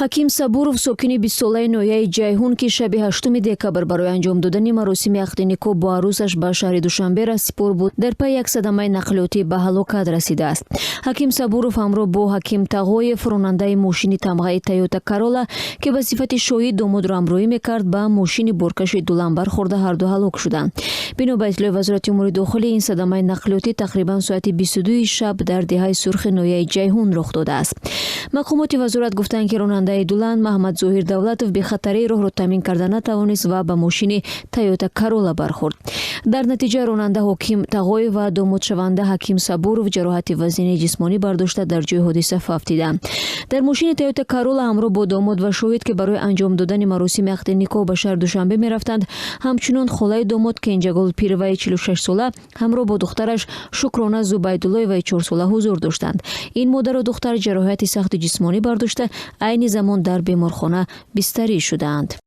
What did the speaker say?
Ҳаким Сабуров, сокини 20-солаи ноҳияи Ҷайҳун, ки шаби 8 декабр барои анҷом додани маросими ақди никоҳ бо арӯсаш ба шаҳри Душанбе расипор буд, дар пайи як садамаи нақлиётӣ ба ҳалокат расидааст. Ҳаким Сабуров ҳамроҳ бо Ҳаким Тағоев, ронандаи мошини тамғаи Тойота Карола, ки ба сифати шоҳид домодро ҳамроҳӣ мекард, ба мошини боркаши Дулан бархӯрда, ҳарду ҳалок шуданд. Бино ба иттилои Вазорати умури дохилӣ, ин садамаи нақлиётӣ тақрибан соати 22 шаб дар деҳаи Сурхи ноҳияи Ҷайҳун рух додааст. Мақомоти вазорат гуфтанд, ки ронандаи Дулан Маҳамадзоҳир Давлатов бехатарии роҳро таъмин карда натавонист ва ба мошини Тойота Карола бархӯрд. Дар натиҷа ронанда Ҳоким Тағоев ва домодшаванда Ҳаким Сабуров ҷароҳати вазнини ҷисмонӣ бардошта, дар ҷои ҳодиса фавтиданд. Дар мошини Тойота Карола ҳамроҳ бо домод ва шоҳид, ки барои анҷом додани маросими ақди никоҳ ба шаҳри Душанбе мерафтанд, ҳамчунон холаи домод Кенҷагул Пироваи 46-сола ҳамроҳ бо духтараш Шукрона Зубайдуллоеваи 4-сола ҳузур доштанд. Ин модару духтар ҷароҳати сахти ҷисмонӣ бардошта, айни замон дар беморхона бистарӣ шудаанд.